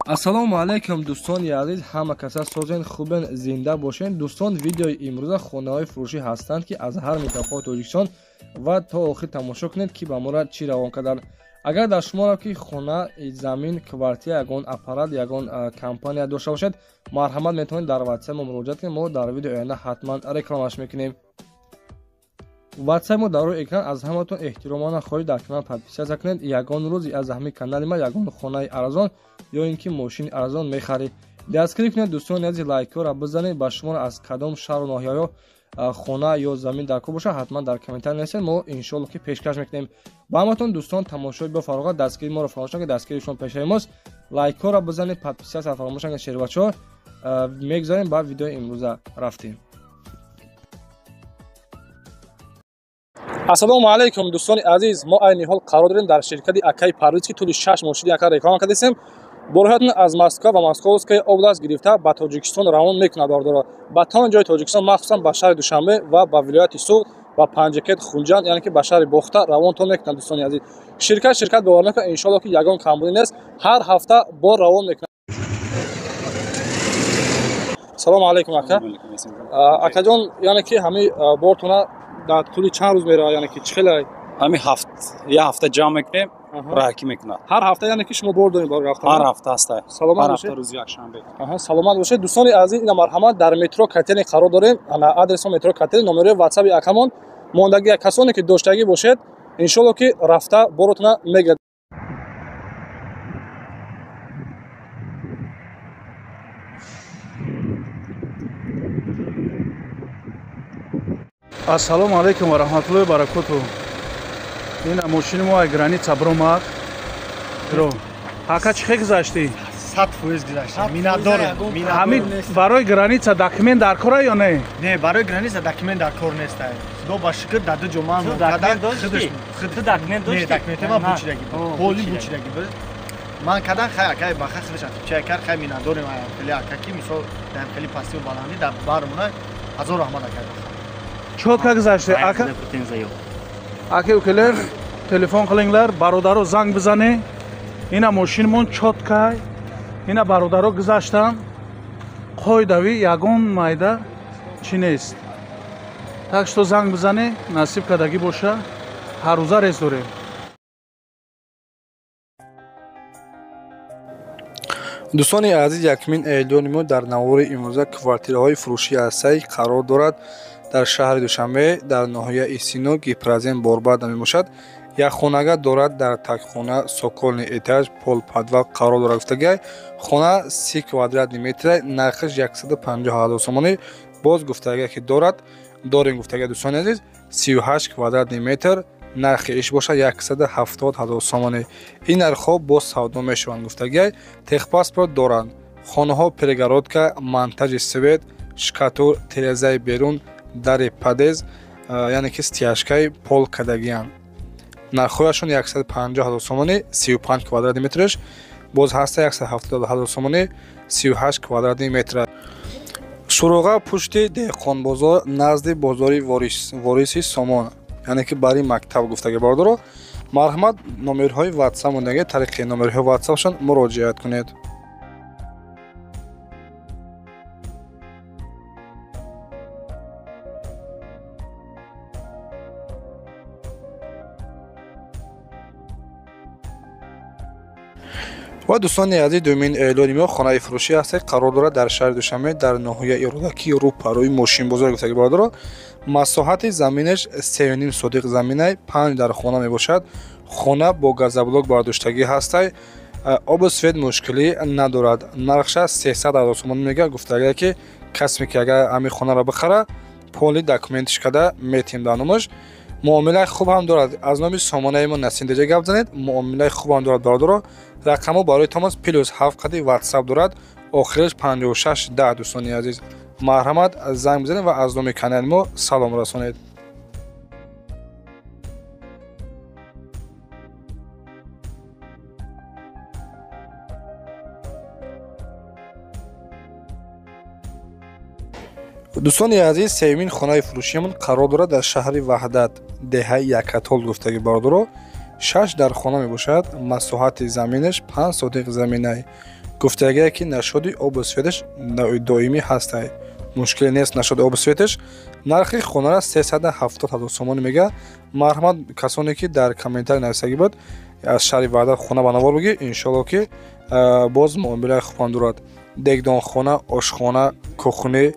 Ассалому алайкум дӯстони азиз, ҳама каса созен, хубен, зинда бошен. Дӯстон, видеои имрӯза хонаҳои фурӯшӣ ҳастанд, ки аз ҳар минтақаи Тоҷикистон ва то охир тамошо кунед, ки ба мора чӣ равон карданд. Агар дар шуморо ки хона, замин, квартира, ягон аппарат, ягон компания дошта бошед, марҳамат, метавонед дар WhatsApp мо муроҷиат кунед. Мо дар видеои оянда ҳатман рекламаш мекунем. WhatsApp мо дар рӯи экран. Аз ҳаматон эҳтиромона хоҳиш, дар канал подписаться кунед. Ягон рӯз аз ҳамин канали ма ягон хонаи арзон ё ин ки мошини арзон мехаред. Дастгирӣ кунед, дӯстони азиз, лайкҳоро бизанед. Ба шуморо аз кадом шаҳру ноҳияҳо хона ё замин дар кор бошад, ҳатман дар комментарий нависед, мо иншоалло ки пешкаш мекунем. Ба ҳаматон, дӯстон, тамошои бо фароғат, дастгирии моро фаромӯш накунед, дастгирии шумо пешаи мост. Лайкҳоро бизанед, подписаться фаромӯш накунед, шербачаҳо. Мегузарем ба видеои имрӯза, рафтем. Ассалому алайкум, дӯстони азиз, мо айни ҳол қарор дорем дар ширкати акаи Парвиз, ки тӯли 6 моҳ шуди ака реклама кардесем. Борҳоятон аз Москва ва Московская область гирифта ба Тоҷикистон равон мекунад, бардоро. Ба тамоми ҷои Тоҷикистон, махсусан ба шаҳри Душанбе ва ба вилояти Суғд, ба Панҷакент, Хунҷанд, яъне ки ба шаҳри Бохта равонтон мекунад, дӯстони азиз. Ширкат бовар мекунад, иншоалло ки ягон камбудӣ нест, ҳар ҳафта бор равон мекунад. Салому алайкум, ака. Акаҷон, яъне ки ҳамин бортона дар тӯли чанд рӯз меравад, яъне ки чӣ хеле? Ҳамин ҳафт, як ҳафта ҷамъ мекунем, раҳакӣ мекунад. Ҳар ҳафта, яъне ки шумо бор доред барои рафтан? Ҳар ҳафта ҳаста. Саломат бошед. Рӯзи якшанбе. Аҳа, саломат бошед. Дӯстони азиз, ина марҳамат, дар метро Котельный қарор дорем. Ана адреси метро Котельный, номерои WhatsApp акамон мондагӣ. Касоне ки доштагӣ бошед, иншоалло ки рафта боротона мегирад. Ассалому алайкум ва раҳматуллоҳи баракоту. Ина мошини мо ай граница бромад. Ака, чӣ хел гузаштӣ? 100% гузаштем. Миннатдорем. Ҳамин барои граница документ дар кора ё не? Не, барои граница документ дар кор нест. Худо ба шукр, дар ду ҷо ман кадам. Ту документ дошти? Не, документи ман бучидаги буд. Поли бучидаги буд. Ман кадан хай акай ба хай худаш чай кар хай миннатдорем хеле ака ки мисол дар хеле пастию баландӣ дар бармона ҳазор раҳмат акай. Чётко гузашти ака. Ака укелер телефон қилингlar, бародаро занг бизане. Ина мошинмон чётко, ина бародаро гузаштан. Қоидави ягон майда чӣ нест. Так что занг бизане, насиб кардагӣ боша, ҳар рӯза рейс дорем. Дӯстони азиз, якумин эълони мо дар навори имрӯза квартираҳои фурӯшӣ ҳастаи қарор дорад дар шаҳри Душанбе, дар ноҳияи Сино, Гипрозем Борбада мебошад. Як хонага дорад дар такхона, цокольный этаж, пол подвал қарор дорад гуфтагиай. Хона 30 квадратный метр, нархаш 150 ҳазор сомонӣ. Боз гуфтагиай ки дорад, дорем гуфтагиай, дӯстони азиз, 38 квадратный метр, нархи иш бошад 170 ҳазор сомонӣ. Ин нархҳо боз савдо мешаванд гуфтагиай. Техпаспорт доранд. Хонаҳо перегородка, монтажи свет, шкатур, терезаи берун, дари подъезд, яъне ки стяжкаи пол кардагианд. Нархҳояшон 150 ҳазор сомонӣ, 35 квадратный метраш, боз ҳаста 170 ҳазор сомонӣ, 38 квадратный метр. Суроға пушти деҳқонбозор, назди бозори Вориси Сомон, яъне ки бари мактаб гуфтаги бародаро. Марҳамат, номерҳои WhatsApp мондаги, тариқи номерҳои WhatsAppшон муроҷиат кунед. Ва дӯстони азиз, дуюмин эълони мо хонаи фурӯшӣ ҳаст, қарор дорад дар шаҳри Душанбе, дар ноҳияи Рӯдакӣ, рӯпарӯи мошинбозор гуфтаги бародаро. Масоҳати заминаш 3,5 сотиқ заминай, 5 дар хона мебошад. Хона бо газоблок бардоштагӣ ҳастай, обу свет мушкилӣ надорад. Нархша 300 ҳазор сомонӣ мегӯяд. Гуфтагие ки касме ки агар ҳамин хонаро бихара, поли документиш карда метиҳем дар номаш. Муомилаи хуб ҳам дорад. Аз номи сомонаи мо Насим Деҷа гап занед, муомилаи хуб ҳам дорад бародаро. Рақамҳо барои тамос +7 қади WhatsApp дорад, охираш 56 10. Дӯстони азиз, марҳамат, занг бизанед ва аз номи канали мо салом расонед. Дӯстони азиз, сеюмин хонаи фурӯшиамон қарор дорад дар шаҳри Ваҳдат, деҳаи Якатол гуфтаги бародаро. 6 дар хона мебошад, масоҳати заминаш 5 сотиқ заминай. Гуфтагие ки нашоди обу светаш доимӣ ҳастай. Мушкиле нест нашоди обу светаш. Нархи хонара 370 ҳазор сомонӣ мега. Марҳамат касоне ки дар комментарий нависагӣ буд аз шаҳри Ваҳдат хона ба навор бигӣ, иншоалло ки боз муомилаи хубам дорад. Дегдонхона, ошхона, кухни,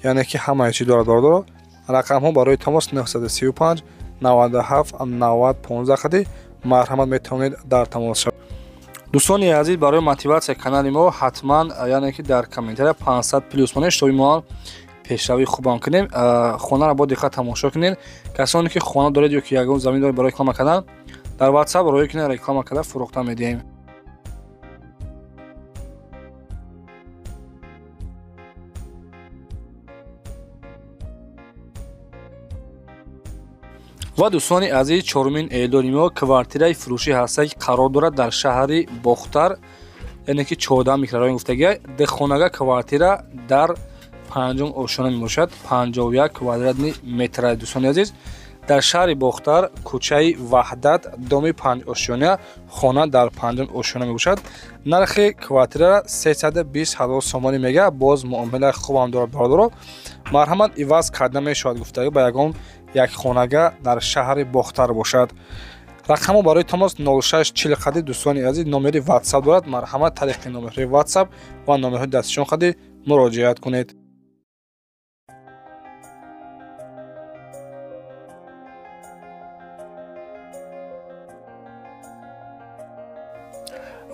яъне ки ҳамаи чиз дорад бародаро. Рақамҳо барои тамос 935 97 90 15 қади марҳамат метавонед дар тамос шавед. Дӯстони азиз, барои мотиватсияи канали мо ҳатман яъне ки дар комментария 500 плюс монед, то мо пешравии хубам кунем. Хонаро бо диққат тамошо кунед. Касоне ки хона доред ё ки ягон замин доред барои реклама кардан, дар WhatsApp роҳӣ кунед, реклама карда фурӯхта медиҳем. Ва дӯстони азиз, чорумин эълони мо квартираи фурӯшӣ ҳаста, ки қарор дорад дар шаҳри Бохтар, яъне ки 14 микрорайон гуфтагия. Дехонага квартира дар панҷум ошёна мебошад, 51 квадратни метр. Дӯстони азиз, дар шаҳри Бохтар, кӯчаи Ваҳдат, доми 5 ошёна, хона дар панҷум ошёна мебошад. Нархи квартира 320 ҳазор сомонӣ мега. Боз муомилаи хубам дорад бародаро. Марҳамат иваз карда мешавад гуфтагӣ ба ягон як хонага дар шаҳри Бохтар бошад. Рақамҳо барои тамос 06 40 қади. Дӯстони азиз, номери WhatsApp дорад. Марҳамат тариқи номерҳои WhatsApp ва номерҳои дастишон қади муроҷиат кунед.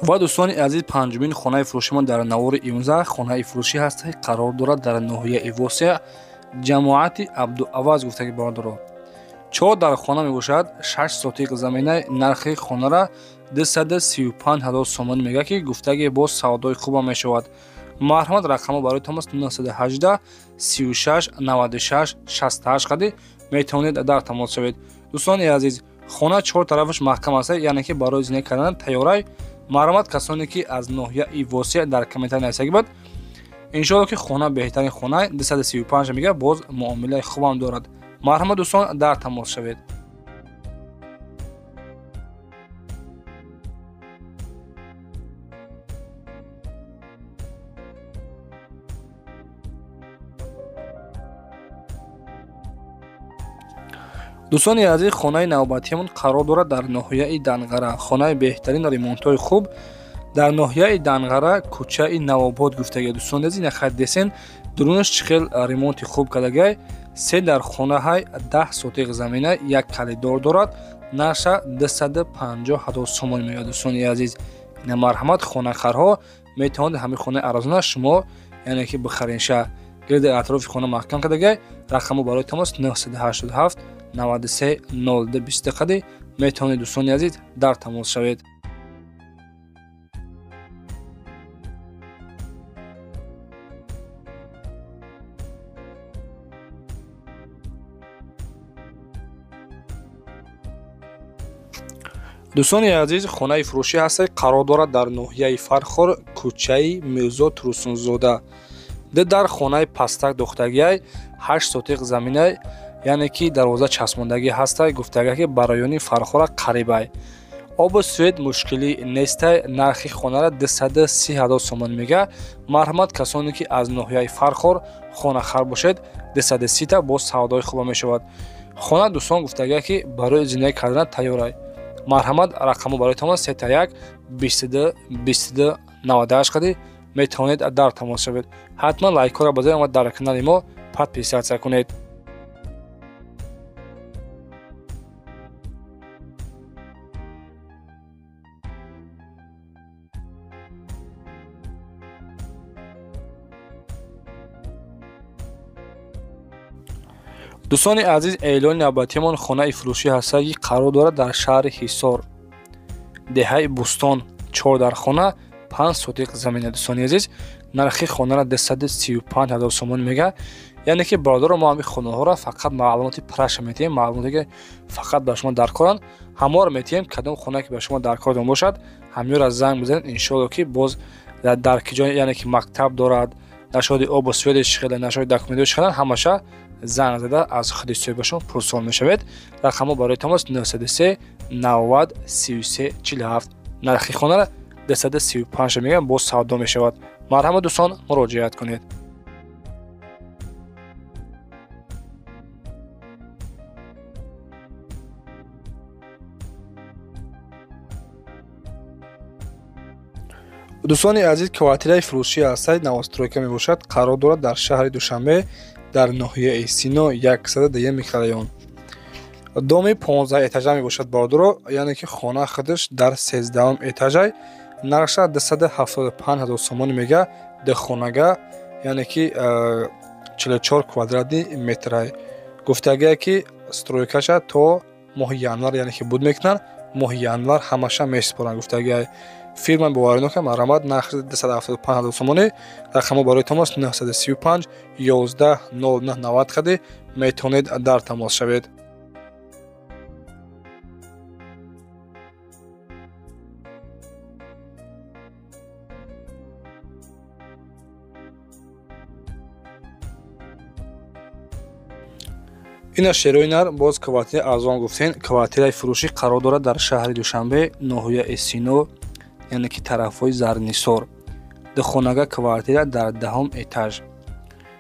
Ва дӯстони азиз, панҷумин хонаи фурӯшимон дар навори имрӯза хонаи фурӯшӣ ҳаст, қарор дорад дар ноҳияи Восеъ, ҷамоати Абдуаваз гуфтаги бародаро. 4 дар хона мебошад, 6 сотиқ замина. Нархи хонара 235 ҳазор сомонӣ мега, ки гуфтаги боз савдои хубам мешавад. Марҳамат рақамҳо барои тамос 918 36 96 68 қади метавонед дар тамос шавед. Дӯстони азиз, хона 4 тарафаш маҳкам аст, яъне ки барои зиндагӣ кардан тайёрай. Марҳамат касоне ки аз ноҳияи Восеъ дар комментарий нависагӣ буд, иншоалло ки хона беҳтарин хона 235 мега, боз муомилаи хубам дорад. Марҳамат дӯстон дар тамос шавед. Дӯстони азиз, хонаи навбатиамон қарор дорад дар ноҳияи Данғара. Хонаи беҳтарин, ремонтҳои хуб дар ноҳияи Данғара, кӯчаи Навобод гуфтагия. Дӯстони азиз, нахайр десен дурунаш чӣ хел ремонти хуб кардагай. 3 дар хонаҳай, 10 сотиқ замина, як калидор дорад. Нарша 250 ҳазор сомонӣ меояд. Дӯстони азиз, ина марҳамат хонахарҳо метавонед ҳамин хонаи арзона шумо яъне ки бихаренша. Гирди атрофи хона маҳкам кардагай. Рақамҳо барои тамос 987 93 02 20 қади метавонед дӯстони азиз дар тамос шавед. Дӯстони азиз, хонаи фурӯшӣ ҳаст, қарор дорад дар ноҳияи Фархор, кӯчаи Мирзо Турсунзода. Ду дар хонаи пастак дохтагиай, 8 сотиқ заминай, яъне ки дарвоза часпондагӣ ҳастай. Гуфтага ки ба райони Фархора қарибай. Обу свет мушкилӣ нестай. Нархи хонара 230 ҳазор сомонӣ мега. Марҳамат касоне ки аз ноҳияи Фархор хонахар бошед, 230 та боз савдои хуба мешавад. Хона дӯстон гуфтага ки барои зиндагӣ кардан тайёрай. Марҳамат рақамҳо барои тамос 31 22 22 98 қади метавонед дар тамос шавед. Ҳатман лайкҳоро базанед ва дар канали мо подписатсия кунед. Дӯстони азиз, эълони навбатиамон хонаи фурӯшӣ ҳаста, ки қарор дорад дар шаҳри Ҳисор, деҳаи Бӯстон, 4 дар хона, 5 сотиқ замина. Дӯстони азиз, нархи хонара 235 ҳазор сомонӣ мега. Яъне ки бародаро, мо ҳамин хонаҳоро фақат маълумоти праша метиҳем, маълумоте ки фақат ба шумо даркоранд ҳаморо метиҳем. Кадом хона ки ба шумо даркордон бошад, ҳамёро занг бизанед. Иншоалло ки боз дар ки ҷой, яъне ки мактаб дорад, нашоди обу светеш хеле, нашоди документош хеле, ҳамаша занг зада аз худи соҳибашон пурсон мешавед. Рақамҳо барои тамос 903 90 33 47. Нархи хонара 235 мегӯянд, боз савдо мешавад. Марҳамат дӯстон, муроҷиат кунед. Дӯстони азиз, квартираи фурӯшӣ ҳастаи новостройка мебошад, қарор дорад дар шаҳри Душанбе, дар ноҳияи Сино, 110 микрорайон. Доми 15 этажа мебошад бародаро, яъне ки хона худаш дар 13 этажай. Нархша 275 ҳазор сомонӣ мега, духонага, яъне ки 44 квадратни метрай. Гуфтагие ки стройкаша то моҳи январ, яъне ки буд мекунанд, моҳи январ ҳамаша месупоранд. Гуфтагие фирма боваринока. Марҳамат, нархи 275 ҳазор сомонӣ. Рақамҳо барои тамос 935 11 09 90 қади метавонед дар тамос шавед. Ина шерои нар, боз квартираи арзон гуфтем. Квартираи фурӯшӣ қарор дорад дар шаҳри Душанбе, ноҳияи Сино, яъне ки тарафҳои Зарнисор. Духонага квартира дар 10 этаж,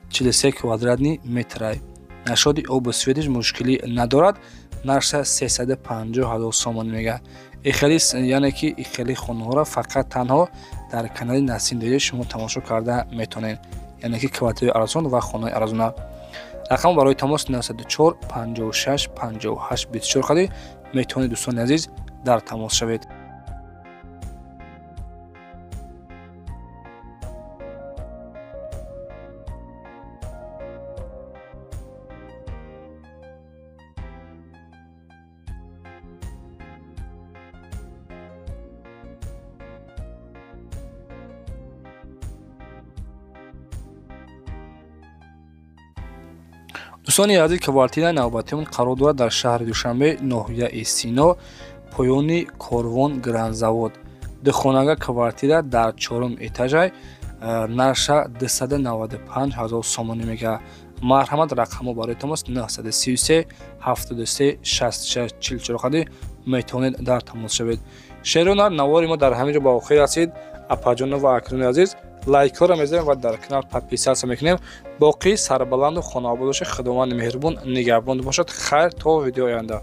43 квадратни метрай. Нашоди обу светиш мушкилӣ надорад. Нархша 350 ҳазор сомонӣ мега. Ихели, яъне ки ихели хонаҳоро фақат танҳо дар канали Насим Дели шумо тамошо карда метавонед, яъне ки квартираи арзон ва хонаи арзона. Рақам барои тамос 904 56 58 24 қади метавонед дӯстони азиз дар тамос шавед. Дӯстони азиз, квартираи навбатиамон қарор дорад дар шаҳри Душанбе, ноҳияи Сино, поёни Корвон Грандзавод. Духонага квартира дар 4 этажай, нархша 295 ҳазор сомонӣ мега. Марҳамат, рақамҳо барои тамос 933 73 66 44 қади метавонед дар тамос шавед. Шерона, навори мо дар ҳамин ҷо ба охир расид. Апаҷоно ва акрони азиз, лайкҳоро мезанем ва дар канал подписатсия мекунем. Боқӣ сарбаланду хонаобод бошед. Худованди меҳрубон нигаҳбон бошад. Хайр, то видеои оянда.